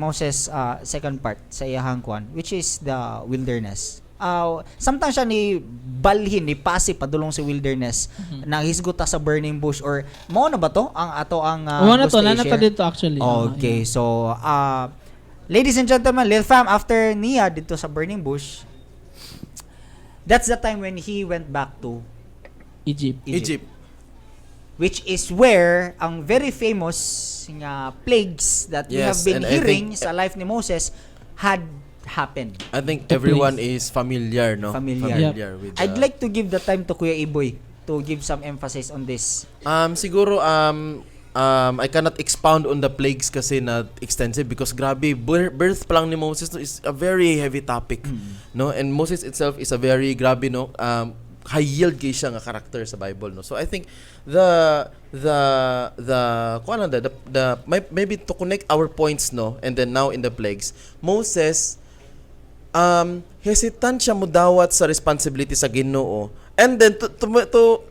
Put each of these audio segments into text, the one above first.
Moses second part sa iyahang kwan, which is the wilderness. Samtang siya ni balhin ni pasi padulong sa wilderness, nahisgot ta sa burning bush or mao na ba to ang ato ang Mao na to, gusto na na i-share? Dito actually. Okay, so ladies and gentlemen, Lil Fam, after niya dito sa burning bush, that's the time when he went back to Egypt. Egypt. Egypt. Which is where ang very famous nga plagues that we have been and I hearing think sa life ni Moses had happened. I think Took everyone place. is familiar, no? Familiar. Familiar with I'd like to give the time to Kuya Iboy to give some emphasis on this. Siguro I cannot expound on the plagues kasi na extensive because grabe, birth pa lang ni Moses, no, is a very heavy topic, no? And Moses itself is a very grabe, no, high yield kay siya nga character sa Bible, no? So I think the kuan lang, the maybe to connect our points, no, and then now in the plagues, Moses hesitant siya mudawat sa responsibility sa Ginoo and then to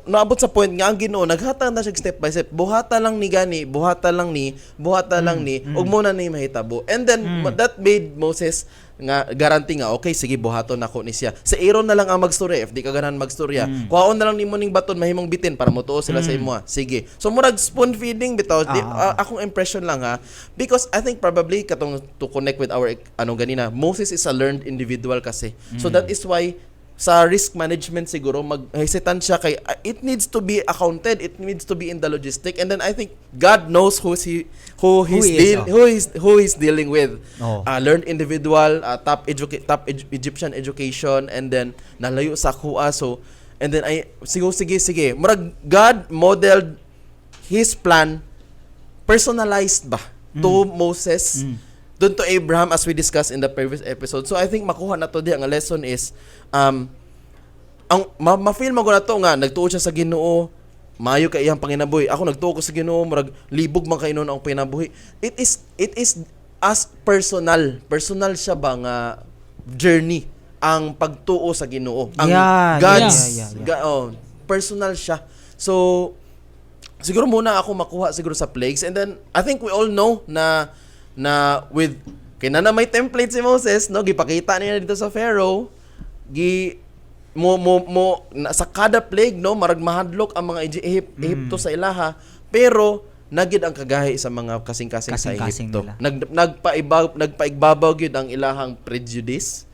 naabot sa point nga ang Ginoo naghatag na siya step by step, buhata lang ni gani, buhata lang ni, buhata lang ni, ug mo na ni mahitabo. And then that made Moses nga guarantee nga, "Okay, sige, buhaton nako ni siya." Si Aaron na lang ang magstorya if di ka ganahan magstorya. Kuhaon na lang nimo ning baton, mahimong bitin para motuo sila sa imo. Sige, so murag spoon feeding bitaw di, akong impression lang ha, because I think probably katong to connect with our ano ganina, Moses is a learned individual kasi, so that is why sa risk management siguro mag hesitant siya kay it needs to be accounted, it needs to be in the logistic. And then I think God knows who's he who he's Who he is, deal oh. who he's dealing with. Learned individual, top Egyptian education, and then nalayo sa kuha. So and then ay sige, sige, sige, murag God modeled his plan personalized ba to Moses, dun to Abraham, as we discussed in the previous episode. So I think makuha na to di ang lesson is ang ma-feel mo ko na to nga nagtuo siya sa Ginoo, maayo kay iyang panginabuhi. Ako nagtuo ko sa Ginoo, murag libog man kay noon ang panginabuhi. It is as personal, personal siya ba nga journey ang pagtuo sa Ginoo. Ang God's oh, personal siya. So siguro muna ako makuha siguro sa plagues. And then I think we all know na na with kay na na may template si Moses, no, gipakita niya dito sa Pharaoh, gi mo mo mo na, sa kada plague, no, marag mahadlok ang mga Ehipto sa ilaha, pero nagid ang kagahi sa mga kasing-kasing sa Kasing-kasing Ehipto nila. Nagpaigbabaw gyud ang ilahang prejudice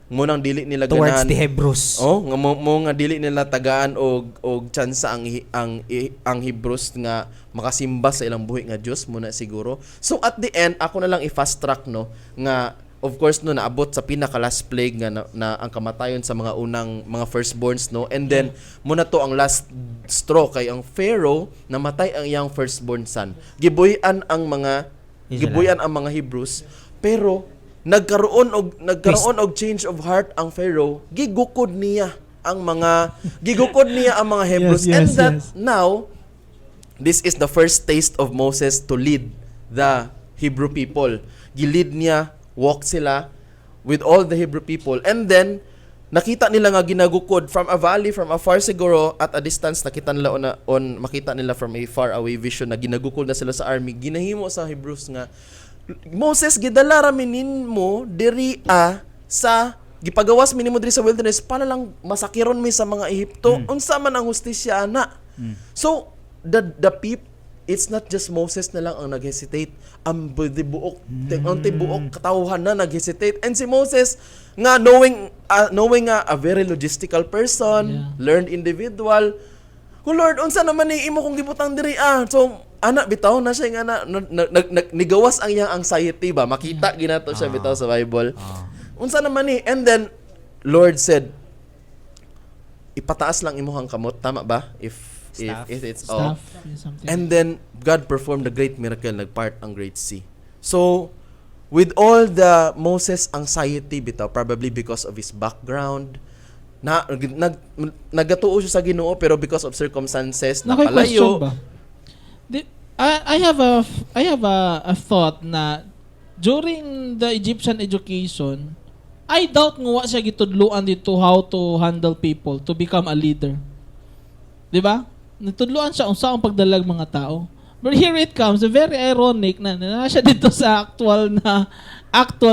mo nang dili nila towards ganahan the Hebrews. Oh, nga mo nga dili nila tagaan og tsansa ang Hebrews nga makasimba sa ilang buhi nga Dios mo na siguro. So at the end, ako na lang i-fast track, no, nga of course, no, naabot sa pinaka last plague nga na ang kamatayon sa mga unang mga firstborns, no. And then muna to ang last straw kay ang Pharaoh, namatay ang iyang firstborn son. Gibuy-an ang mga Israel. Gibuy-an ang mga Hebrews, pero nagkaroon og change of heart ang Pharaoh. Gigukod niya ang mga Hebrews. And that now this is the first taste of Moses to lead the Hebrew people. Gilid niya, walk sila with all the Hebrew people, and then nakita nila nga ginagukod from a valley, from afar siguro, at a distance, nakita nila on makita nila from a far away vision na ginagukod na sila sa army. Ginahimo sa Hebrews nga, "Moses, gidala ra mi nimo diri a sa gipagawas mi nimo diri sa wilderness para lang masakiron mi sa mga Ehipto. Unsa man ang hustisya ana?" So the peop it's not just Moses na lang ang nag-hesitate, ang tibuok ang tibuok katawhan na nag-hesitate. And si Moses nga knowing nga a very logistical person, learned individual, "Oh Lord, unsa naman ni imo kong gibutang diri ah?" So ana bitaw na siya nga na, nigawas ang iyang anxiety ba, makita ginato siya bitaw sa Bible. Unsa naman ni? And then Lord said, "Ipataas lang imong kamot," tama ba? If Staff. If it's all Staff, yeah, something. And then God performed the great miracle, nagpart ang Great Sea. So with all the Moses anxiety bitaw, probably because of his background, na nagatuo siya sa Ginoo pero because of circumstances Nakoy question napalayo. Ba? I have a thought na during the Egyptian education, I doubt nga wa siya gitudluan dito how to handle people, to become a leader. 'Di ba? Natudluan siya unsa ang pagdalag mga tao. But here it comes, very ironic na na siya dito sa actual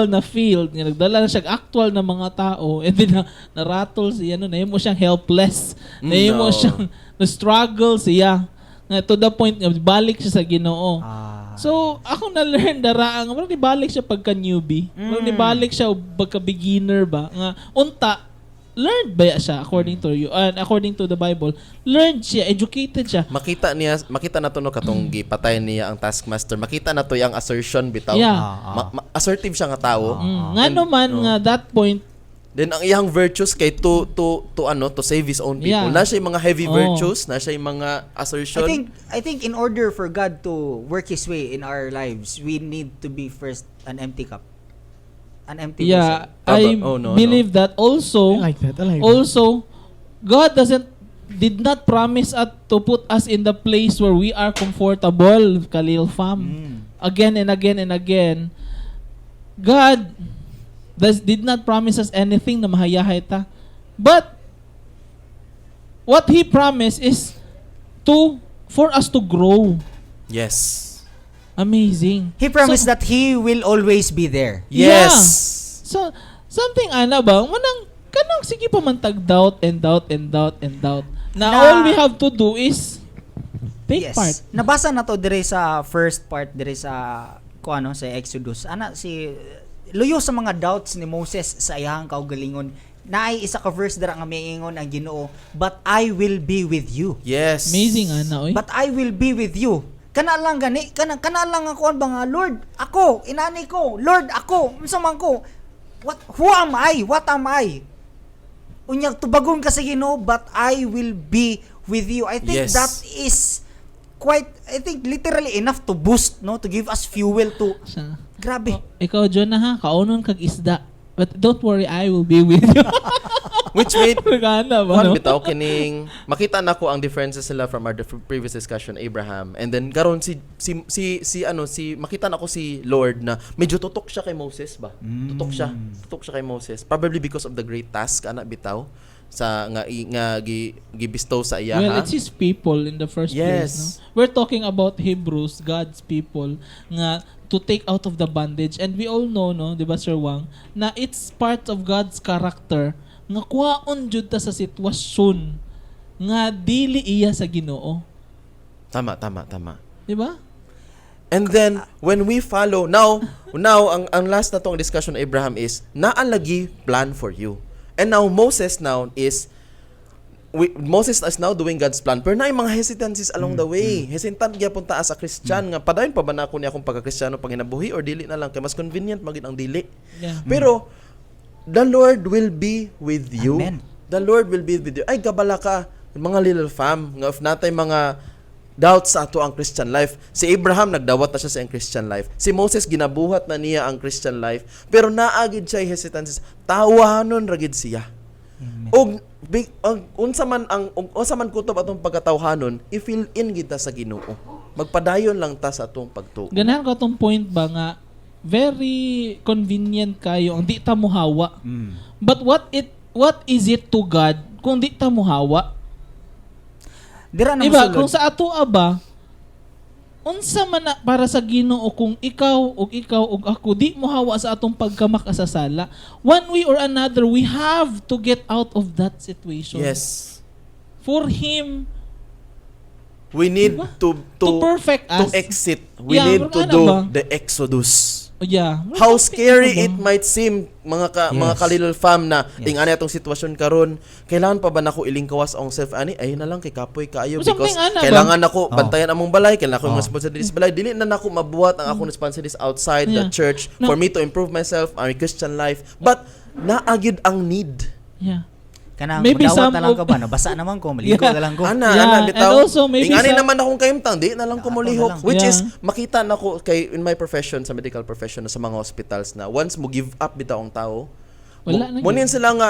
na field nga nagdala na siya og actual na mga tao and then na-rattle siya, no, nahimo siyang helpless, nahimo no. siyang na struggle siya nga to the point nga balik siya sa Ginoo. So, ako na-learn dara ang murag nibalik siya pagka newbie. Murag nibalik siya og pagka beginner ba nga unta learned ba siya according to you and according to the Bible, learned siya, educated siya. Makita niya, makita na to, no, katong gipatay niya ang taskmaster. Makita na to yung assertion bitaw. Assertive siya nga tao. Nga naman nga that point. Then ang iyang virtues kay to ano, to save his own people. Na siya yung mga heavy virtues, na siya yung mga assertion. I think in order for God to work his way in our lives, we need to be first an empty cup. An empty vessel. I Oh, no, believe that also. I like that. I like that. Also, God doesn't did not promise us to put us in the place where we are comfortable, Khalil fam. Again and again and again, God did not promise us anything na mahayahay ta. But what He promised is to for us to grow. Amazing. He promised So, that he will always be there. So, something ana ba, manang kanang sige pa man tag doubt and doubt and doubt and doubt. Na all we have to do is take part. Nabasa na to dire sa first part dire sa ko ano sa Exodus. Ana si luyo sa mga doubts ni Moses sa iyang kaugalingon. Naay isa ka verse dira nga miingon ang Ginoo, "But I will be with you." Amazing ana oy. "But I will be with you." Kana lang gani, kana lang ako ba nga, "Lord, ako, inani ko, Lord, ako, unsa man ko? What who am I? What am I?" Unyag tubagon ka sa Ginoo, "But I will be with you." I think that is quite, I think, literally enough to boost, no, to give us fuel to Siya. Grabe. Oh, ikaw Jonah ha, kaunon kag isda. But don't worry, I will be with you. Which made Regana ba, Kuan no? bitaw kining makita na ko ang differences sila from our previous discussion, Abraham, and then karon si ano si makita na ko si Lord na medyo tutok siya kay Moses ba, tutok siya kay Moses, probably because of the great task ana bitaw sa nga nga gi gibestow sa iya Well, ha? it's his people in the first place. No? We're talking about Hebrews, God's people, nga to take out of the bondage. And we all know, no, di ba, Sir Wang, na it's part of God's character nga kuwaon jud ta sa sitwasyon nga dili iya sa Ginoo. Tama, tama, tama. Di ba? And then when we follow now ang last na tong discussion, Abraham is naa lagi plan for you. And now Moses now is Moses is now doing God's plan, pero naay mga hesitancies along the way. Hesitant gyapon ta as a Christian nga padayon pa ba na ako niya akong pagka-Kristiyano panginabuhi or dili na lang kay mas convenient magid ang dili. Pero the Lord will be with you. Amen. The Lord will be with you. Ay gabala ka, mga little fam, nga if natay mga doubts sa ato ang Christian life. Si Abraham nagdawat na siya sa iyang Christian life. Si Moses ginabuhat na niya ang Christian life. Pero naa gid siya hesitancies. Tawahanon ra gid siya. Og big ang unsa man kutob atong pagkatawhanon, i-fill in kita sa Ginoo. Magpadayon lang ta sa atong pagtuo. Ganahan ko atong point ba nga very convenient kayo ang di ta muhawa. But what is it to God kung di ta muhawa? Dira na Diba? mosulod. Kung sa ato ba, unsa man na para sa Ginoo kung ikaw ug ikaw ug ako di mo hawa sa atong pagkamakasasala? One way or another, we have to get out of that situation. For him We need Diba? to to perfect to us. exit. We Yeah, need pero to ano do ba? the exodus. How Something scary ano ba? it might seem, mga ka, mga kalilal fam, na ing ani atong sitwasyon karon, kailangan pa ba nako ilingkawas ang self ani? Ayun na lang kay kapoy kaayo Something because ana ba? kailangan nako bantayan among balay, kailangan ko yung responsibilities sa balay, dili na nako mabuhat ang akong responsibilities outside the church No. for me to improve myself, my Christian life, but naa gyud ang need. Kanang Maybe mudawat some na lang ka ba? Nabasa naman ko, maligo na lang ko. Ana, Yeah, ana bitaw. and also maybe Ingani naman akong kahimtang, di na lang ko Ato na molihok. lang. Which is makita nako kay in my profession, sa medical profession, sa mga hospitals, na once mo give up bitaw ang tao, Wala na mo gyud. nin sila nga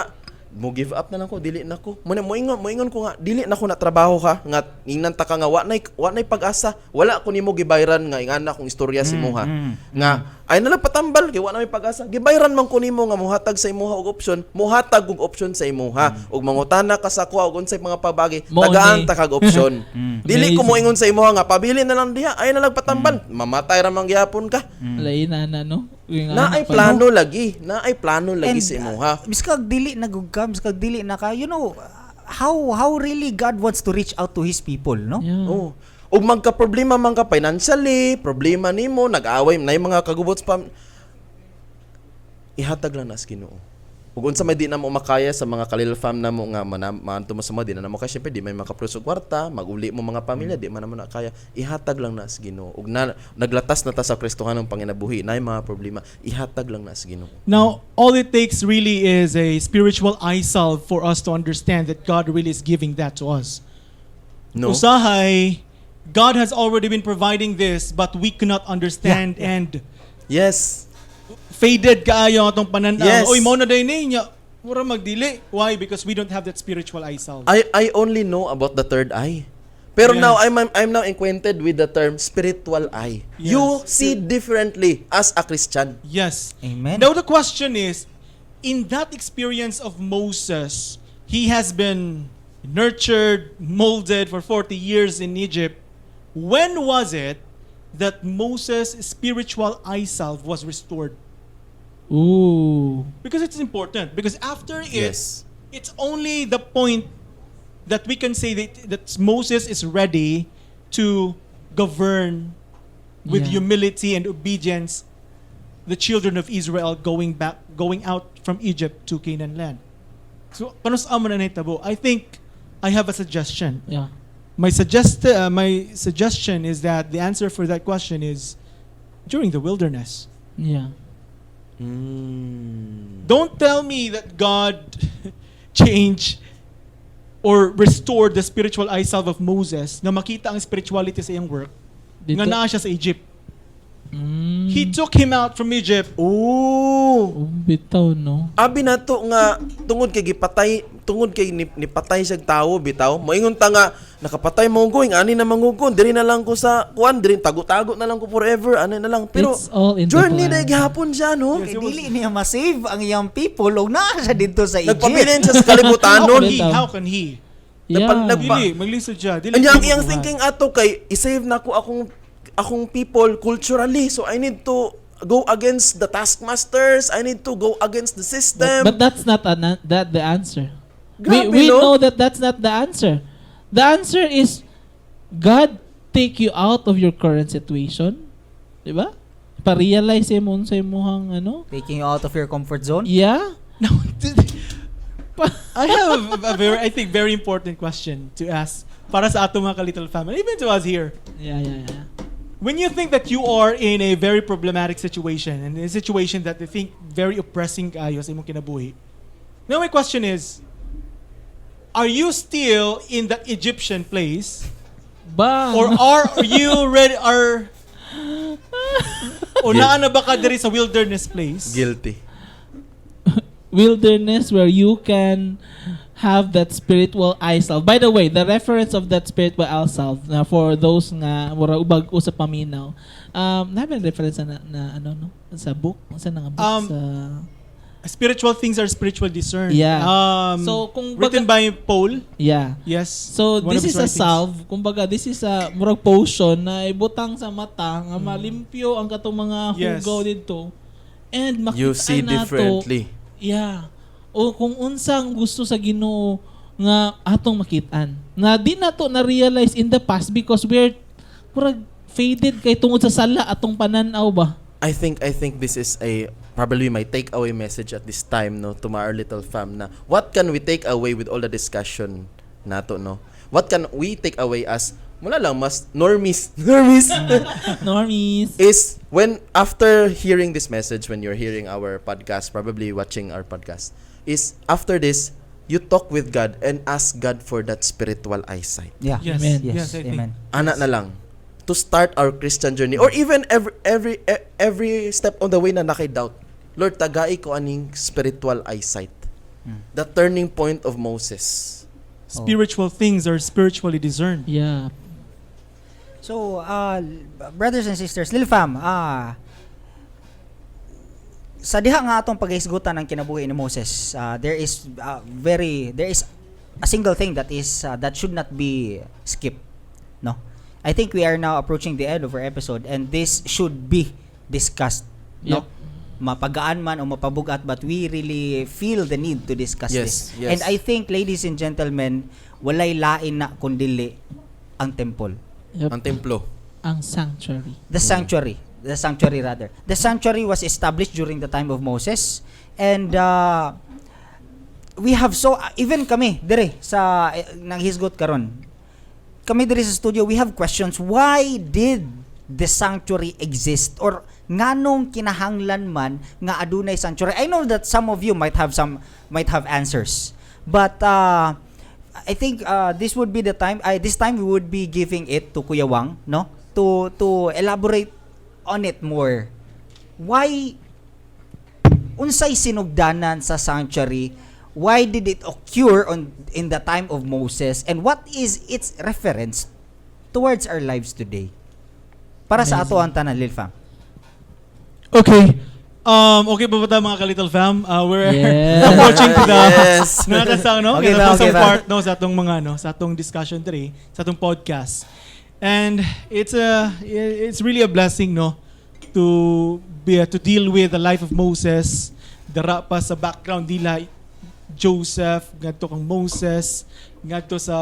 mo give up na lang ko, dili na ko. Mo moingon ko nga dili na ko na trabaho ka nga ingnan ta ka nga wa nay pag-asa, wala ko nimo gibayran nga ingana kong istorya si mo ha, nga Ay na lang patambal kay wa na may pag-asa. Gibayran man ko nimo nga mohatag sa imuha og option, mohatag og option sa imuha. Ug mangutana ka sa kuha og unsay mga pabagi, Mo tagaan ni. ta kag option. Dili ko Amazing. moingon sa imuha nga pabili na lang diha, ay na lang patambal. Mamatay ra man gihapon ka. Lain na na, no? Yung Na ay ano pa, plano lagi, na ay plano lagi And, sa imuha. Miskag dili na gud ka, miskag dili na ka, how really God wants to reach out to His people, no? Yeah. Oh. Ug magka-problema man ka financially, problema nimo, nag-away na yung mga kagubot pa, ihatag lang na sa Ginoo. Ug unsa may di na mo makaya sa mga kalil fam na mo nga maanto mo sa mga di na mo kaya, syempre di may makaprus og kwarta, maguli mo mga pamilya, di man na mo na kaya, ihatag lang na sa Ginoo. Ug na, naglatas na ta sa Kristohanong panginabuhi, na mga problema, ihatag lang na sa Ginoo. Now, all it takes really is a spiritual eye salve for us to understand that God really is giving that to us. No? Usahay, God has already been providing this, but we cannot understand and faded kaayo ang atong pananaw. Oy, mao na day niya. Mura magdili. Why? Because we don't have that spiritual eye salve. I only know about the third eye. Pero now I'm now acquainted with the term spiritual eye. You see differently as a Christian. Yes. Amen. Now the question is, in that experience of Moses, he has been nurtured, molded for 40 years in Egypt. When was it that Moses' spiritual eye salve was restored? Ooh. Because it's important. Because after it, it's only the point that we can say that Moses is ready to govern with humility and obedience the children of Israel going out from Egypt to Canaan land. So, kanus-a man na nahitabo? I think I have a suggestion. My suggestion is that the answer for that question is during the wilderness. Don't tell me that God changed or restored the spiritual eye salve of Moses na makita ang spirituality sa iyang work Dito. nga naa siya sa Egypt. He took him out from Egypt. Oh. Oh, bitaw, no? Abi nato nga tungod kay gipatay, tungod kay nipatay siyag tawo bitaw. Moingon ta nga nakapatay mo going ani na mangugon, diri na lang ko sa kuan, diri tago-tago na lang ko forever, ani na lang. Pero It's all in the journey plan. na gihapon siya, no? Kay dili niya ma-save ang iyang people ug naa siya didto sa Egypt. Nagpabilin siya sa kalibutan How nun. can he? Bitaw. How can he? Nagpa- Dili, maglisod siya. Dili Anya ang siya iyang mabuhat. thinking ato kay i-save na ko akong people culturally, so I need to go against the taskmasters, I need to go against the system. But that's not that the answer. Grabe, We no? know that that's not the answer. The answer is God take you out of your current situation. Di ba? Pa-realize mo sa imuhang ano. Taking you out of your comfort zone. Yeah. No, I have a very, I think, very important question to ask para sa atong mga little family, even to us here. Yeah. When you think that you are in a very problematic situation and a situation that they think very oppressing kaayo sa imong kinabuhi. Now my question is, are you still in that Egyptian place Bang! or are you ready are o naa na ba ka diri sa wilderness place? Guilty. Wilderness where you can have that spiritual eye salve. By the way, the reference of that spiritual eye salve na for those nga mura ubag sa paminaw. Na reference na ano, no, sa book, sa nga book sa Spiritual things are spiritual discerned. Yeah. So So, kung written by Paul. Yeah. Yes. So One this of his is a writings. salve, kumbaga this is a murag potion na ibutang sa mata nga malimpyo ang katong mga hugaw didto. And makita You see nato. differently. Yeah. O kung unsang gusto sa Ginoo nga atong makitaan. Na di nato na realize in the past because we're murag faded kay tungod sa sala atong pananaw ba. I think this is a probably my takeaway message at this time, no, to my our little fam na what can we take away with all the discussion nato, no? What can we take away as wala lang mas normies normies Normies. is when after hearing this message, when you're hearing our podcast, probably watching our podcast, is after this you talk with God and ask God for that spiritual eyesight. Yes. Amen. Yes. Yes, I think. Amen. Ana na lang to start our Christian journey or even every step on the way na nakay doubt. Lord, tagai ko aning spiritual eyesight. The turning point of Moses. Spiritual things are spiritually discerned. So, brothers and sisters, Lil Fam, Sa diha nga atong paghisgutan ng kinabuhi ni Moses, there is a single thing that should not be skipped, no? I think we are now approaching the end of our episode and this should be discussed, no? Yep. Mapagaan man o mapabugat, but we really feel the need to discuss this. And I think, ladies and gentlemen, walay lain na kundili ang temple. Yep. Ang templo. Ang sanctuary. The sanctuary. The sanctuary rather. The sanctuary was established during the time of Moses and we have so even kami dire sa nanghisgot karon. Kami dire sa studio, we have questions. Why did the sanctuary exist or nganong kinahanglan man nga adunay sanctuary? I know that some of you might have answers. But I think this would be the time this time we would be giving it to Kuya Wang, no? To elaborate on it more. Why, unsay sinugdanan sa sanctuary? Why did it occur on in the time of Moses and what is its reference towards our lives today? Para sa ato ang tanan, Lil Fam. Okay. Okay ba ta, mga ka-Little Fam? We're Yes. approaching to the nakasang, no? Okay ba, okay ba? Part, no, sa atong mga, no, sa atong discussion today, sa atong podcast. And it's really a blessing, no, to deal with the life of Moses, dara pa sa background nila Joseph ngadto kang Moses, ngadto sa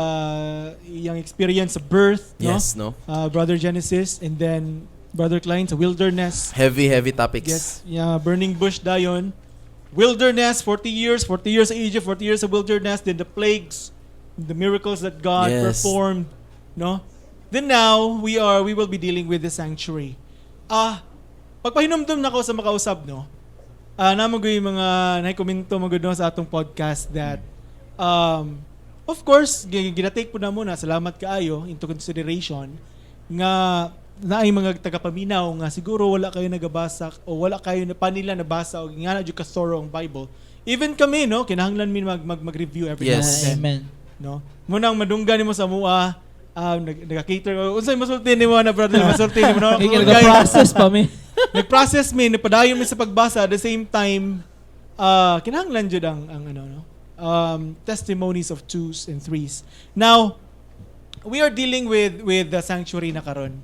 iyang experience sa birth, no? Yes, no? Brother Genesis and then Brother Klein sa wilderness. Heavy, heavy topics. Yes, yeah, burning bush dayon. Wilderness, 40 years, 40 years sa Egypt, 40 years sa wilderness, then the plagues, the miracles that God performed, no? Then now, we will be dealing with the sanctuary. Ah, pagpahinumdum nako sa makausab, no? Ah, naa man yung mga nakikomento mo no, sa atong podcast that of course, ginatake po na muna, salamat kaayo, into consideration nga naay mga tagapaminaw nga siguro wala kayo nagabasa o wala kayo na pa nila nabasa o nga na jud ka thorough ang Bible. Even kami, no, kinahanglan mi mag, mag mag-review every now and then, Amen. No? Munang madunggan nimo sa mua, nag nagka-cater unsay masulti nimo na, brother, masulti nimo, no? Kaya nag-process pa mi. Nag-process mi, napadayon mi sa pagbasa. At the same time, kinahanglan jud ang ano, no, testimonies of twos and threes. Now, we are dealing with the sanctuary na karon.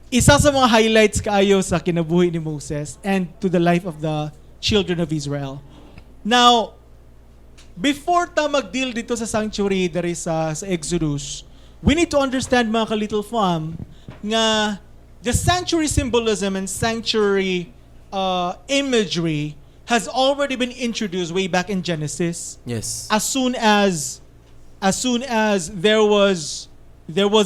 Isa sa mga highlights kaayo sa kinabuhi ni Moses and to the life of the children of Israel. Now, before ta mag-deal dito sa sanctuary diri sa Exodus, we need to understand, mga ka-Little Fam, nga the sanctuary symbolism and sanctuary imagery has already been introduced way back in Genesis. As soon as there was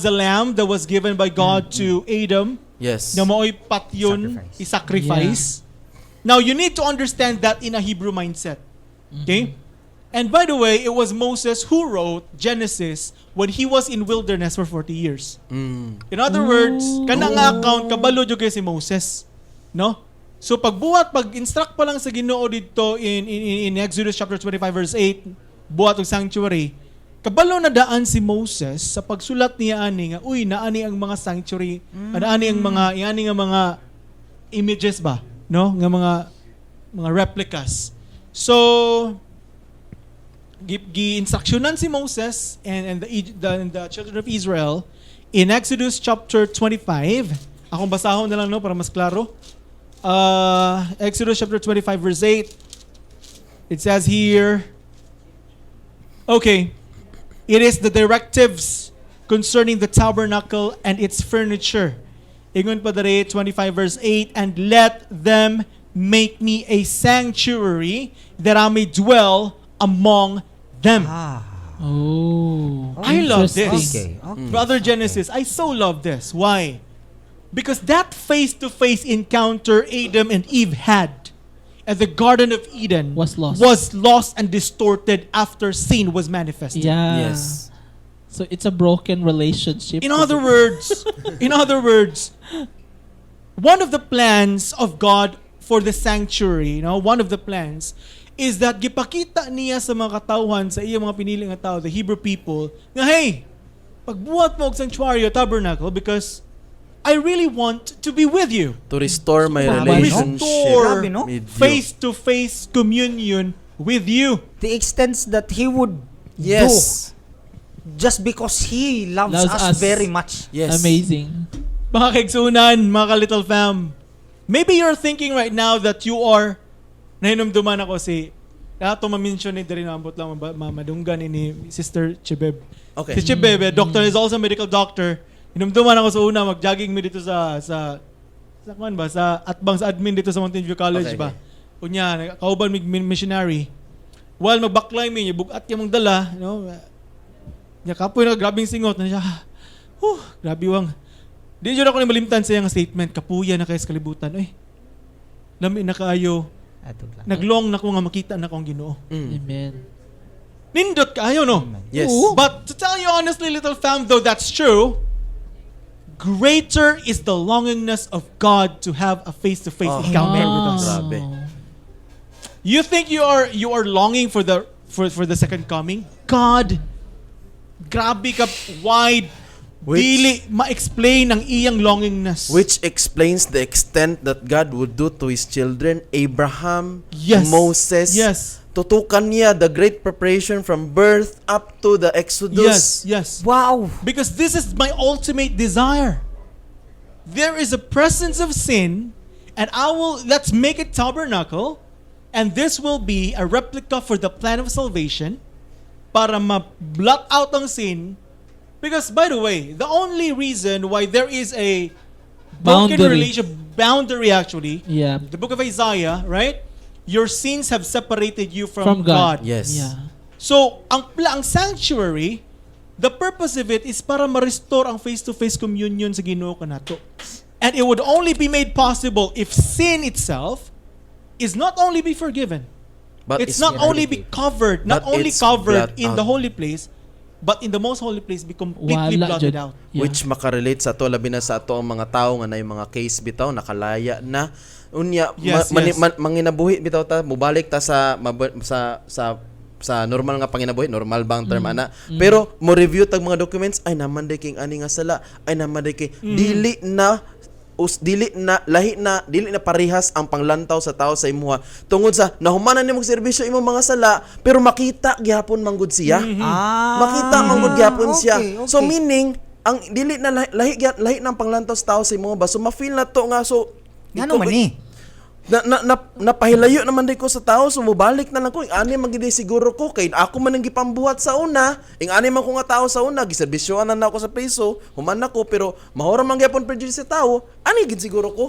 a lamb that was given by God to Adam na mao'y patyon, Sacrifice. I-sacrifice. Now, you need to understand that in a Hebrew mindset. Okay? And by the way, it was Moses who wrote Genesis when he was in wilderness for 40 years. In other words, kana nga account kabalo jud kay si Moses, no? So pagbuhat, pag-instruct pa lang sa Ginoo dito in Exodus chapter 25 verse 8, buhat og sanctuary, kabalo na daan si Moses sa pagsulat niya ani nga uy, naani ang mga sanctuary, naani ang mga iani nga mga images ba, no? Nga mga replicas. So gi-instructionan si Moses and the children of Israel in Exodus chapter 25. Akong basahon na lang, no, para mas klaro. Exodus chapter 25 verse 8. It says here, okay, it is the directives concerning the tabernacle and its furniture. Ingon pa diri, 25 verse 8, "And let them make me a sanctuary that I may dwell among them." Ah. Oh. I love this. Interesting. Brother Genesis, I so love this. Why? Because that face-to-face encounter Adam and Eve had at the Garden of Eden Was lost. was lost and distorted after sin was manifested. So it's a broken relationship. In other words, one of the plans of God for the sanctuary, one of the plans is that gipakita niya sa mga katawhan, sa iyang mga pinili nga tao, the Hebrew people, nga hey, pagbuhat mo og sanctuary o tabernacle because I really want to be with you. To restore my Grabe, no? relationship Restore Grabe, no? with you. face-to-face communion with you. The extent that he would do just because he loves Loves us us. very much. Amazing. Mga kaigsunan, mga ka-little fam, maybe you're thinking right now that you are, nahinumduman ako si, ato ma-mention ni diri, naambot lang madunggan ni Sister Chibeb. Okay. Si Chibeb, eh, doctor, is also a medical doctor. Hinumduman ako sa una, mag-jogging mi dito sa kuan ba, sa atbang sa admin dito sa Mountain View College ba. Unya, kauban mig missionary. While magbaklay mi, bugat yung mong dala, no? Nya kapoy na, grabing singot na siya. Huh, grabe wang. Di jud ako ni malimtan sa iyang statement, "Kapuya na kayo sa kalibutan. Uy. Lami na kaayo. Ato lang. Naglong na ko nga makita na ko ang Ginoo." Amen. Nindot kaayo, no? Yes. Oo. But to tell you honestly, little fam, though that's true, greater is the longingness of God to have a face-to-face encounter with us. Grabe. You think you are longing for the second coming? God, grabe ka wide, dili ma-explain ang iyang longingness. Which explains the extent that God would do to His children, Abraham, Moses. Tutukan niya the great preparation from birth up to the Exodus. Wow. Because this is my ultimate desire. There is a presence of sin, and I will let's make a tabernacle, and this will be a replica for the plan of salvation para ma-blot out ang sin. Because, by the way, the only reason why there is a broken Boundary. Relation boundary, actually, the book of Isaiah, right? Your sins have separated you from From God. God. So, ang sanctuary, the purpose of it is para ma-restore ang face-to-face communion sa Ginoo kanato. And it would only be made possible if sin itself is not only be forgiven, But it's not only be covered, not but only it's covered blot in the out. holy place, but in the most holy place be completely Wala blotted jud. out. Which makarelate sa ato, labi na sa ato ang mga tao nga nay mga case bitaw nakalaya na unya manginabuhi bitaw, ta mobalik ta sa sa normal nga panginabuhi, normal bang term ana, pero mo review tag mga documents, ay, naman day king ani nga sala, ay, naman day kay dili na us, dili na lahi na, dili na parehas ang panglantaw sa tao sa imuha tungod sa nahumanan nimo serbisyo imong mga sala, pero makita gihapon manggod siya. Makita manggod gyapon siya. So meaning ang dili na lahi, lahi, lahi ng panglantaw sa tao sa imo ba, so ma-feel na to nga, so Ngano man ni? Na napahilayo naman di ko sa tao, so mobalik na lang ko ing ani man gid siguro ko kay ako man ang gipambuhat sa una, ing ani man ko nga tao sa una, giserbisyoan na ako sa preso, human ako, pero mahora man gyapon prejudice sa tao, ani gid siguro ko.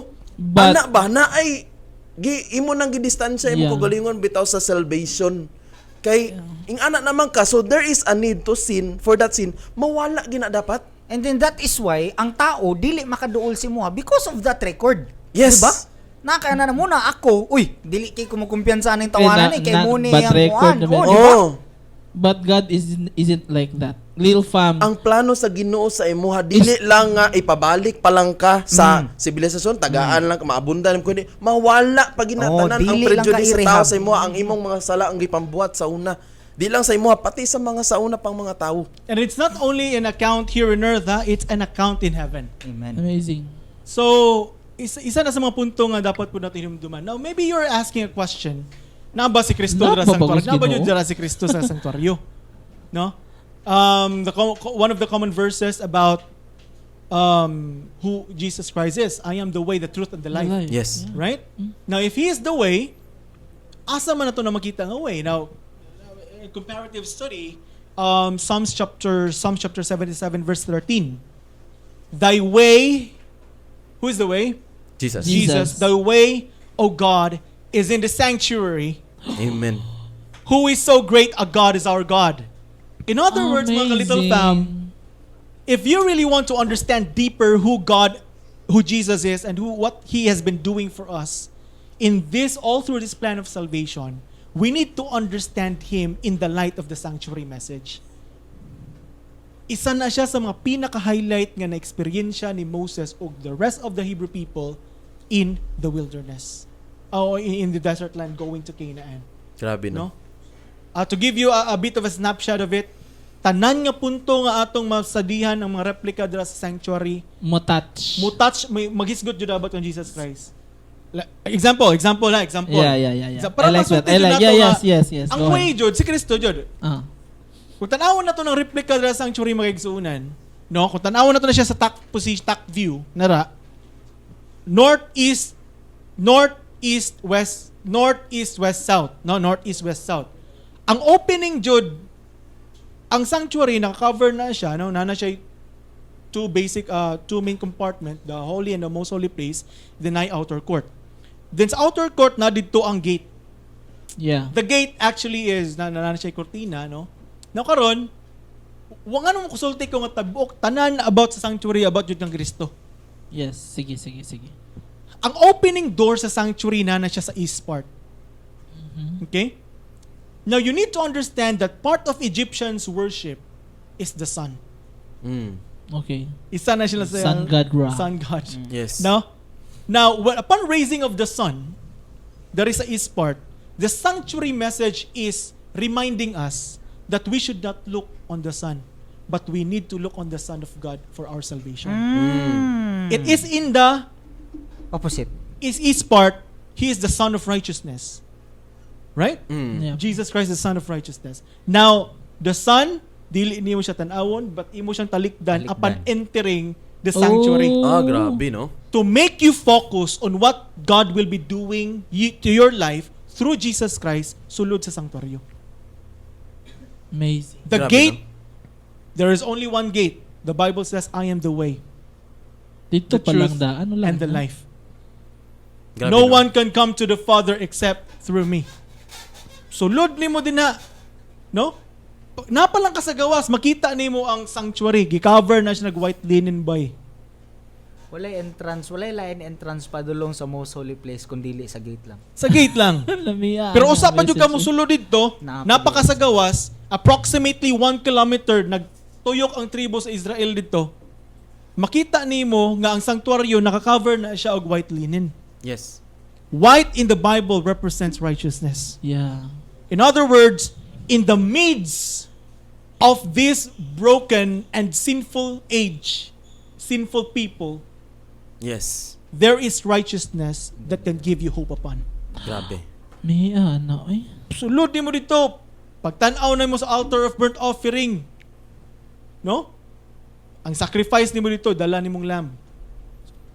Ana ba na ay gi imo nang gidistansya imo kagalingon bitaw sa salvation kay ing ana naman ka, so there is a need to sin for that sin mawala gina dapat. And then that is why ang tao dili makaduol si Muha because of that record. Diba? Naka na muna ako, uy, dili kay kumukumpiyansa ning tawanan Eh, eh, kay muni bad ang record kuan. na ba? Oh, di ba? Oh. But God isn't like that. Lil fam. Ang plano sa Ginoo sa imuha dili lang nga ipabalik pa lang ka sa sibilisasyon, tagaan lang ka, maabundan kundi mawala pa ginatanan Oh, ang dili lang ka prejudice sa tao i-rehab. sa imuha, ang imong mga sala ang gipambuhat sa una. Di lang sa imuha, pati sa mga sa una pang mga tao. And it's not only an account here on earth, ha? It's an account in heaven. Amen. Amazing. So, isa na sa mga punto nga dapat po natin hinumduman. Now, maybe you're asking a question. Na ba si Kristo Na dira sa ba sanctuary? bagus Na ba Ginoo? yun dira si Kristo sa sanctuaryo? No? One of the common verses about who Jesus Christ is: "I am the way, the truth, and the life." Life. Right? Now, if He is the way, asa man nato na makita ang way? Now, in comparative study, Psalms chapter 77 verse 13. "Thy way," who is the way? Jesus. Jesus. Jesus. "Thy way, O God, is in the sanctuary. Amen. Who is so great a God is our God." In other words, mga little fam, Amazing. if you really want to understand deeper who God, who Jesus is, and who what He has been doing for us in this all through this plan of salvation, we need to understand Him in the light of the sanctuary message. Isa na siya sa mga pinaka-highlight nga na-eksperyensya ni Moses ug the rest of the Hebrew people in the wilderness. O in the desert land going to Canaan. Grabe, no? No? To give you a bit of a snapshot of it, Tanan nga punto nga atong masadihan ang mga replica dira sa sanctuary, Mo touch. mo touch, may maghisgot jud about kang Jesus Christ. Example, example ha, example. Yeah. Para I like that. masulti I jud like. nato Yeah, nga, yes. ang Go way ahead. jud si Kristo jud. Kung tanawon na to ng replica dira sa sanctuary, mga igsuunan, no? Kung tanawon na to na siya sa top position, top view, nara, north east, north east west, north east west south, no? North east west south. Ang opening jud, ang sanctuary naka-cover na siya, no? Nana siya two main compartment, the holy and the most holy place, the nine outer court. Then sa outer court na didto ang gate. The gate actually is na siya kurtina, no? Now karon, wa nga mo kusulti ko nga tabok tanan about sa sanctuary about jud kang Kristo. Yes. Sige. Ang opening door sa sanctuary na siya sa east part. Okay? Now you need to understand that part of Egyptians' worship is the sun. Isa na sila sa Sun god Ra. Sun god. No? Now, upon raising of the sun, there is a east part. The sanctuary message is reminding us that we should not look on the sun, but we need to look on the Son of God for our salvation. It is in the Opposite. Is east part, he is the Son of Righteousness. Right? Mm. Yeah. Jesus Christ is the Son of Righteousness. Now, the Son, dili nimo siya tan-awon, but imo siyang talikdan, Talikdan. Upon entering the sanctuary. Oh. Ah, grabe, no? To make you focus on what God will be doing to your life through Jesus Christ sulod sa sanctuaryo. Amazing. The Grabe, gate, there is only one gate. The Bible says, "I am the way, Dito the pa lang truth, da. Ano lang? and the no? life. Grabe, No no? one can come to the Father except through me." Sulod nimo din na. No? Napalang ka sa gawas, makita nimo ang sanctuary. Gi-cover na siya nag white linen bay. Walay entrance, walay lain entrance padulong sa most holy place kun dili sa gate lang. Sa gate lang. Lamia, Pero ano, usa pa jud ka message, eh. mosulod didto, Napaka- napaka sa gawas, approximately 1 kilometer nagtuyok ang tribo sa Israel didto. Makita nimo nga ang sanctuaryo naka-cover na siya og white linen. White in the Bible represents righteousness. In other words, in the midst of this broken and sinful age, sinful people, there is righteousness that can give you hope upon. Grabe. May ano eh. Sulod nimo dito, pagtan-aw na mo sa altar of burnt offering. No? Ang sacrifice nimo dito, dala nimong lamb.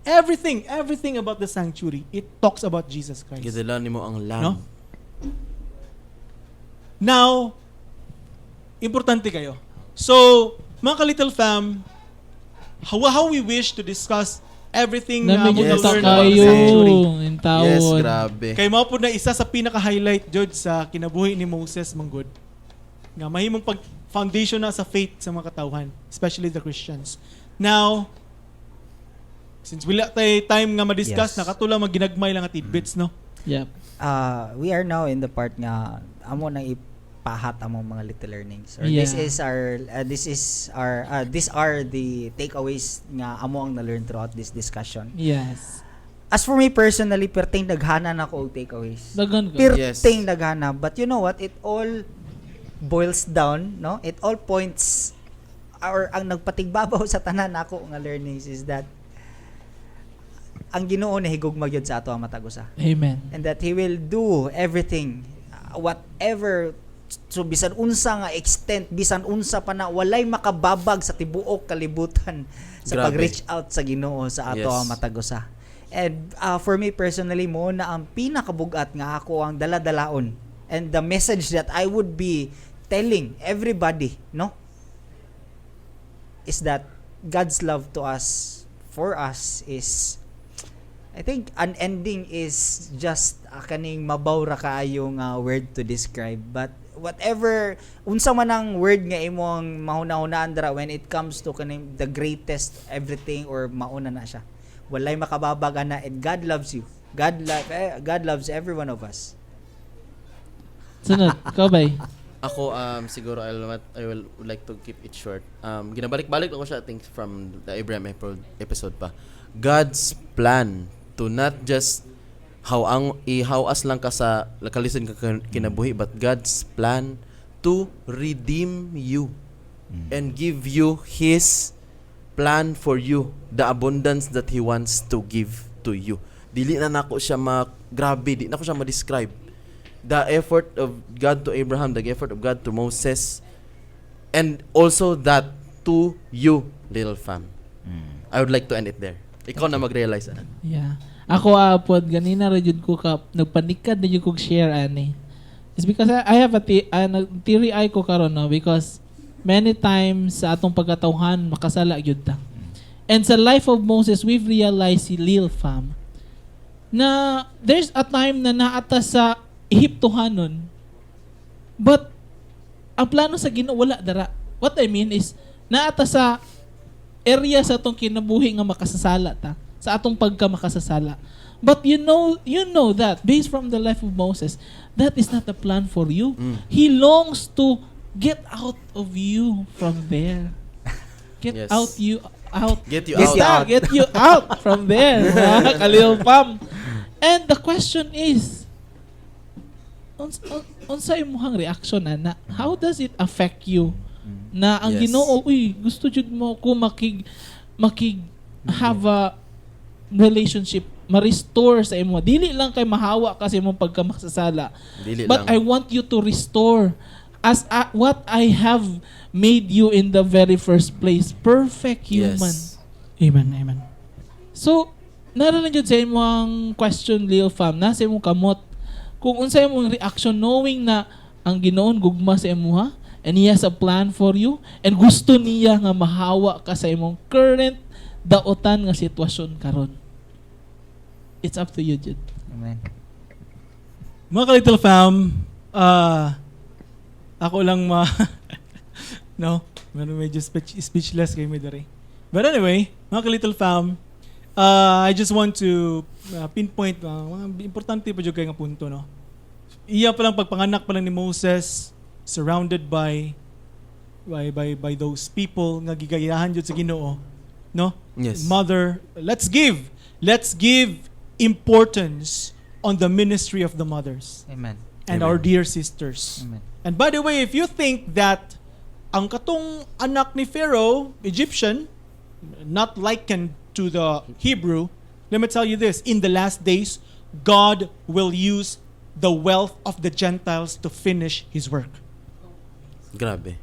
Everything, everything about the sanctuary, it talks about Jesus Christ. Gidala nimo ang lamb. No? Now, importante kayo. So, mga ka-little fam, how we wish to discuss everything na Nami mo Yes. na-learn about the kayo. sanctuary. In taon. Yes, grabe. Kay mao pud na isa sa pinaka-highlight jud sa kinabuhi ni Moses manggod. Nga mahimong pag foundation na sa faith sa mga katawhan, especially the Christians. Now, since wala tay time nga ma-discuss, nakatula magginagmay lang nga tidbits, no? Yep. We are now in the part nga amo nang ipahat among mga little learnings. Or this is our this is our these are the takeaways nga amo ang na-learn throughout this discussion. As for me personally, perting daghana na ako og takeaways. Daghan ka. Perting daghana. But you know what? It all boils down, no? It all points or ang nagpatigbabaw sa tanan nako nga learnings is that ang Ginoo nahigugma gyud sa ato ang matag usa Amen. And that He will do everything, whatever, so bisan unsa nga extent, bisan unsa pa na, walay makababag sa tibuok kalibutan sa Grabe. pag-reach out sa Ginoo sa ato ang matag usa. And for me personally, mo na ang pinakabugat nga ako ang dala-dalaon and the message that I would be telling everybody, no, is that God's love to us, for us, is, I think, unending is just kaning mabaw ra kaayo nga word to describe. But whatever unsa man ang word nga imong mahuna-hunaan dira when it comes to kaning the greatest everything or mauna na siya, walay makababag ana, and God loves you. God loves every one of us. Sunod, ikaw bay. Ako, siguro I will would like to keep it short. Ginabalik-balik ako siya, I think, from the Abraham episode pa. God's plan to not just how ang ihawas lang ka sa kalisod ka kinabuhi, but God's plan to redeem you. and give you His plan for you, the abundance that He wants to give to you. Dili na nako siya ma grabe, di na ko siya ma-describe. The effort of God to Abraham, the effort of God to Moses, and also that to you, little fam. I would like to end it there. Ikaw na mag-realize, ana. Yeah. Ako pod ganina ra jud ko ka nagpanikad na jud kog share ani. It's because I have a teary eye ko karon, no, because many times sa atong pagkatawhan makasala gyud ta. And sa life of Moses, we've realized si Lil Fam na there's a time na naata sa Ehiptohanon, but ang plano sa Ginoo wala dara. What I mean is naata sa area sa atong kinabuhi nga makasasala ta sa atong pagka makasasala. But you know that based from the life of Moses, that is not the plan for you. He longs to get out of you from there. Get out you out. Get you Get out. you out. Get you out from there, mga kalil fam. And the question is, unsa imong reaction ana? How does it affect you na ang Ginoo, uy, gusto jud mo ko makig have a relationship, ma-restore sa imo? Dili lang kay mahawa kasi imong pagkamakasasala, Dili but lang. I want you to restore as what I have made you in the very first place, perfect human. Amen, amen. So, naroon jud sa imong question, Lil Fam, nasa imong kamot. Kung unsa imong reaction knowing na ang Ginoon gugma sa imuha and He has a plan for you and gusto niya nga mahawa ka sa imong current daotan nga sitwasyon karon. It's up to you, jud. Amen. Mga ka-little fam, ako lang ma... no, medyo medyo speechless kay mi diri. But anyway, mga ka-little fam, I just want to pinpoint mga importante pa jud kay nga punto, no. Iya pa lang pagpanganak pa lang ni Moses, surrounded by those people nga gigayahan jud sa Ginoo, no? Yes. Mother, let's give importance on the ministry of the mothers Amen. and Amen. our dear sisters. Amen. And by the way, if you think that ang katong anak ni Pharaoh, Egyptian, not likened to the Hebrew, let me tell you this, in the last days, God will use the wealth of the Gentiles to finish his work. Grabe.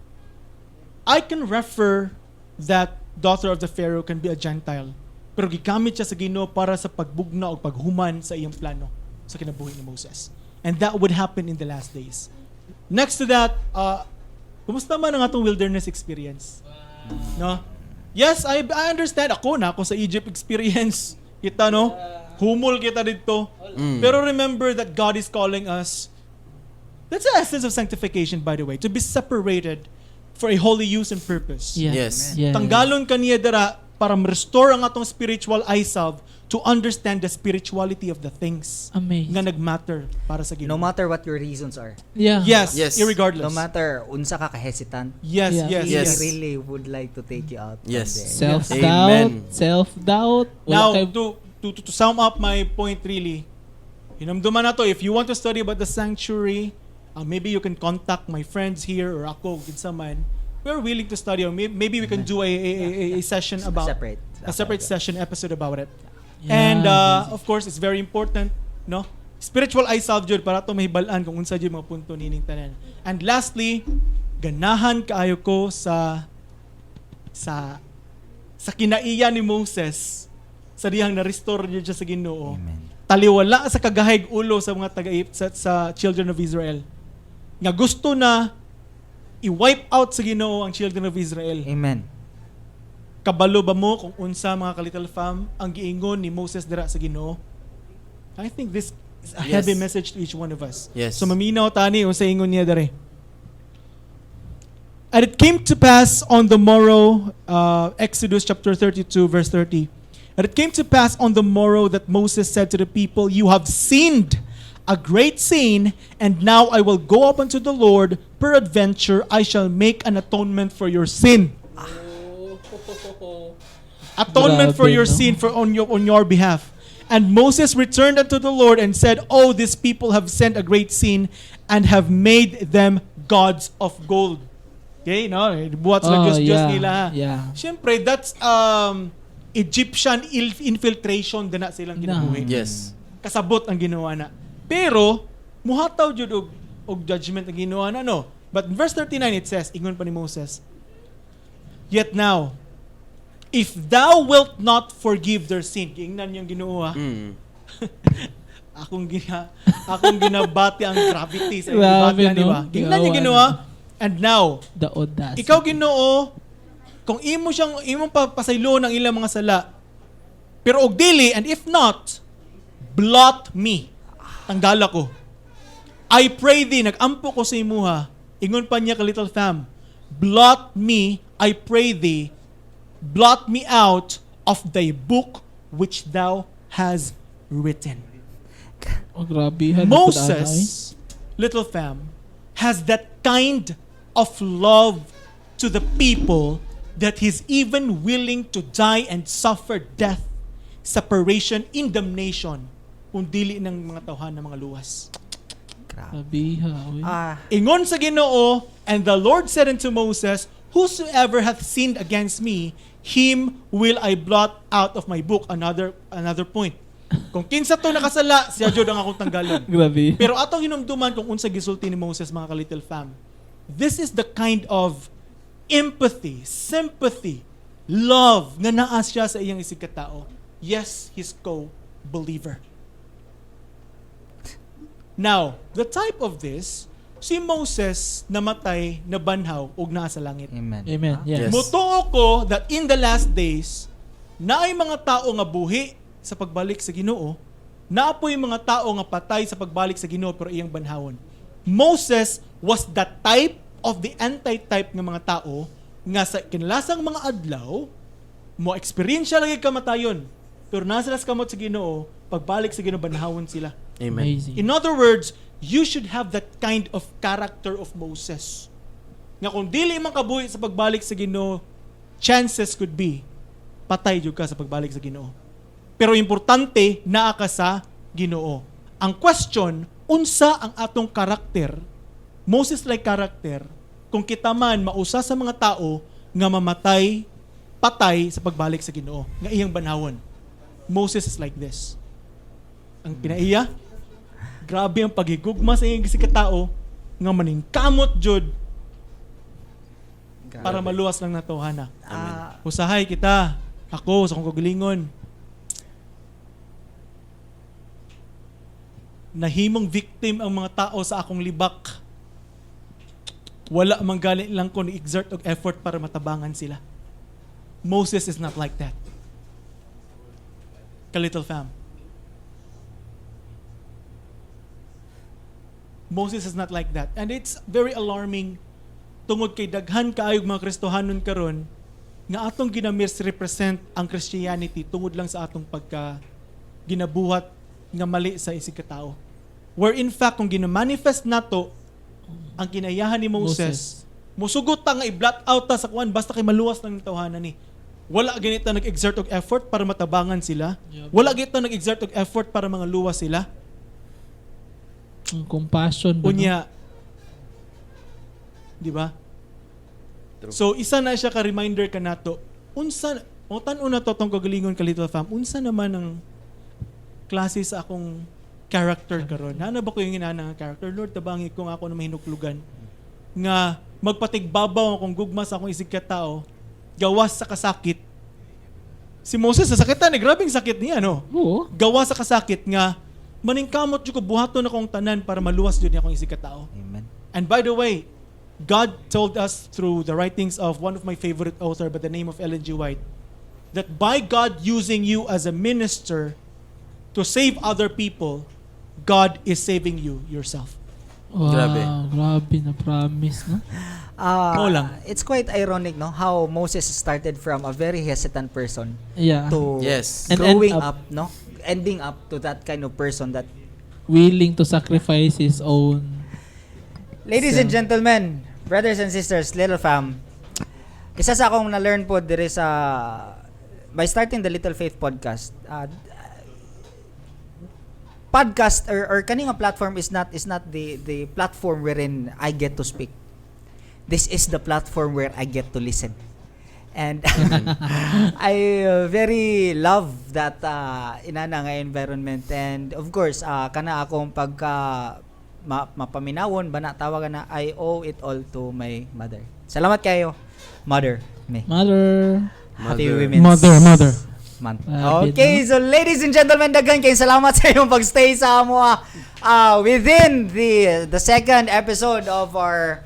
I can refer that daughter of the Pharaoh can be a Gentile. Pero gigamit siya sa Ginoo para sa pagbugna o paghuman sa iyang plano sa kinabuhi ni Moses. And that would happen in the last days. Next to that, kumusta man ang atong wilderness experience? No? Yes, I understand. Ako na ako sa Egypt experience. Kita, no? Humol kita dito. Pero remember that God is calling us. That's the essence of sanctification, by the way. To be separated for a holy use and purpose. Yes. Tanggalon kaniya dara para ma-restore ang atong spiritual eyesight to understand the spirituality of the things Amazing. nga nagmatter para sa Ginoo. No matter what your reasons are. Yes, irregardless. No matter unsa ka ka-hesitant. Yes, He really would like to take you out from there. Self-doubt, Amen. Self-doubt. Wala Now, to sum up my point really, hinumduman na to, if you want to study about the sanctuary, maybe you can contact my friends here or ako, kinsa man. We're willing to study or maybe we can do a session about Separate. A separate session episode about it. Yeah, And of course, it's very important, no? Spiritual eye salve jud para to mahibal-an kung unsa jud mga punto nining tanan. And lastly, ganahan kaayo ko sa kinaiya ni Moses sa dihang na-restore niya siya sa Ginoo. Amen. Taliwala sa kagahig ulo sa mga taga sa children of Israel. Nga gusto na i-wipe out sa Ginoo ang children of Israel. Amen. Kabalo ba mo kung unsa, mga ka-little fam, ang giingon ni Moses dira sa Ginoo? I think this is a heavy message to each one of us. So maminaw tani unsa ingon niya dere. And it came to pass on the morrow, Exodus chapter 32, verse 30. And it came to pass on the morrow that Moses said to the people, "You have sinned a great sin, and now I will go up unto the Lord. Peradventure, I shall make an atonement for your sin." Atonement for Grabe, your no? sin for on your behalf. And Moses returned unto the Lord and said, "Oh, these people have sinned a great sin and have made them gods of gold." Okay, no? Buhat sila Diyos Diyos nila. Siyempre, that's Egyptian infiltration din na silang kinabuhi. Kasabot ang ginawa na. Pero, muhataw jud og judgment ang ginawa na, no? But in verse 39 it says, ingon pa ni Moses, "Yet now, if thou wilt not forgive their sin," giingnan niyang Ginoo ha. Akong ginabati ang gravity sa Grabe, gibati, di no? ba? Giingnan niya Gawa Ginoo, "And now, The audacity. Ikaw Ginoo, kung imo siyang imong pasaylon ang ilang mga sala, pero og dili, and if not, blot me. Tanggala ko. I pray thee, nagampo ko sa imuha." Ingon pa niya ka, little fam, "Blot me, I pray thee, blot me out of thy book which thou hast written." Oh, grabe. Moses, little fam, has that kind of love to the people that he's even willing to die and suffer death, separation, in damnation, kung dili ng mga tawhan ng mga luwas. Grabe. Grabe ha. Uy. Ingon sa Ginoo, "And the Lord said unto Moses, Whosoever hath sinned against me, him will I blot out of my book." Another point. Kung kinsa to nakasala, siya jud ang akong tanggalon. Grabe. Pero atong hinumduman kung unsa gisulti ni Moses, mga ka-little fam. This is the kind of empathy, sympathy, love nga naa siya sa iyang isig katao. Yes, his co-believer. Now, the type of this, si Moses namatay, nabanhaw ug naa sa langit. Amen. Amen. Yes. Yes. Mutuo ko that in the last days, naay mga tao nga buhi sa pagbalik sa Ginoo, naa poy mga tao nga patay sa pagbalik sa Ginoo pero iyang banhawon. Moses was the type of the anti-type ng mga tao nga sa kinalasang mga adlaw mo experience lagi kamatayon pero nasa sila sa kamot sa Ginoo, pagbalik sa Ginoo banhawon sila. Amen. Amazing. In other words, you should have that kind of character of Moses. Nga kung dili man kabuhi sa pagbalik sa Ginoo, chances could be patay jud ka sa pagbalik sa Ginoo. Pero importante naa ka sa Ginoo. Ang question, unsa ang atong karakter, Moses-like character, kung kita man mausa sa mga tao nga mamatay, patay sa pagbalik sa Ginoo, nga iyang banhawon? Moses is like this. Ang pinaiya, grabe ang paghigugma sa iyang katao nga maningkamot jud para maluwas lang nato hana. Usahay kita, ako sa akong kagalingon, nahimong victim ang mga tao sa akong libak. Wala man gali lang ko ni exert og effort para matabangan sila. Moses is not like that. Ka-little fam. Moses is not like that. And it's very alarming tungod kay daghan kaayog mga Kristohanon karon nga atong gina-misrepresent ang Christianity tungod lang sa atong pagka ginabuhat nga mali sa isig katao. Where in fact, kung gina-manifest nato ang kinayahan ni Moses, musugot ta nga i-blot out ta sa kuan basta kay maluwas ng tawhanan ni. Wala ganito nag-exert og effort para matabangan sila. Wala ganito nag-exert og effort para mga luwas sila. Ang compassion ba, no? Unya, di ba? True. So isa na siya ka reminder ka nato. Unsa o tan-o na to tong kagalingon ka, little fam. Unsa naman ang klase sa akong character karon? Nana ba ko yung inana nga character? Lord, tabangi ko nga ako na mahinuklugan nga magpatigbabaw akong gugma sa akong isig katao gawas sa kasakit. Si Moses sa sakitan eh, grabing sakit niya, no? Oo. Gawas sa kasakit nga maningkamot jud ko buhaton akong tanan para maluwas jud niya akong isig katao. Amen. And by the way, God told us through the writings of one of my favorite author by the name of Ellen G. White that by God using you as a minister to save other people, God is saving you yourself. Wow, Grabe. grabe na promise, no? Mao lang. It's quite ironic, no? How Moses started from a very hesitant person to Yes. And end growing up- up, no? Ending up to that kind of person that Willing to sacrifice his own. Ladies and So- gentlemen, brothers and sisters, little fam, isa sa akong na-learn po dire sa by starting the Little Faith Podcast, podcast or kani nga platform is not the platform wherein I get to speak. This is the platform where I get to listen. And I very love that inana nga environment, and of course kana akong pagka mapaminawon ba na tawagan na, I owe it all to my mother. Salamat kayo, mother. Me. Mother. Happy Mother. Women's Mother, mother. Month. Grabe, Okay, so ladies and gentlemen, daghan kay salamat sa inyong pagstay sa amo within the second episode of our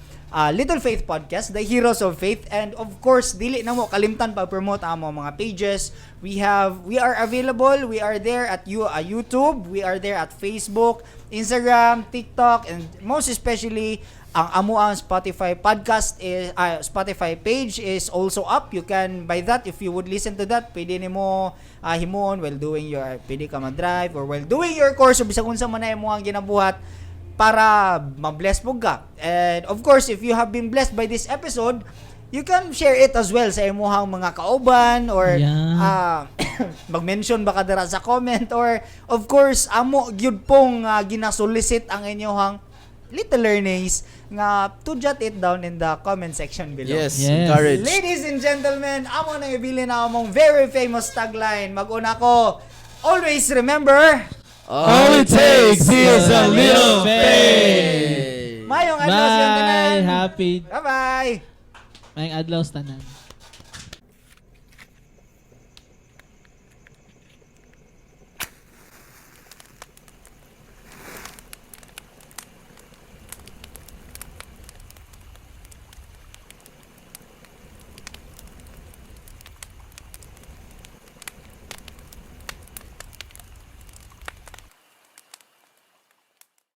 Little Faith podcast, The Heroes of Faith. And of course, dili na mo kalimtan pag-promote amo mga pages. We are available, we are there at YouTube, we are there at Facebook, Instagram, TikTok, and most especially ang amo ang Spotify podcast is Spotify page is also up. You can buy that if you would listen to that. Pwede nimo himuon while doing your, pwede ka mag-drive or while doing your course o bisag unsa man na imo ang ginabuhat para ma-bless mo ka. And of course, if you have been blessed by this episode, you can share it as well sa imuhang mga kauban or mag-mention ba ka dira sa comment, or of course, amo gyud pong ginasolicit ang inyong little learnings nga to jot it down in the comment section below. Yes, encourage. Ladies and gentlemen, amo na ibilin na among very famous tagline. Mag-una ko, always remember, All it takes is a little faith. Mayong adlaw sa Bye. tanan. Happy. Bye-bye. Mayong adlaw sa tanan.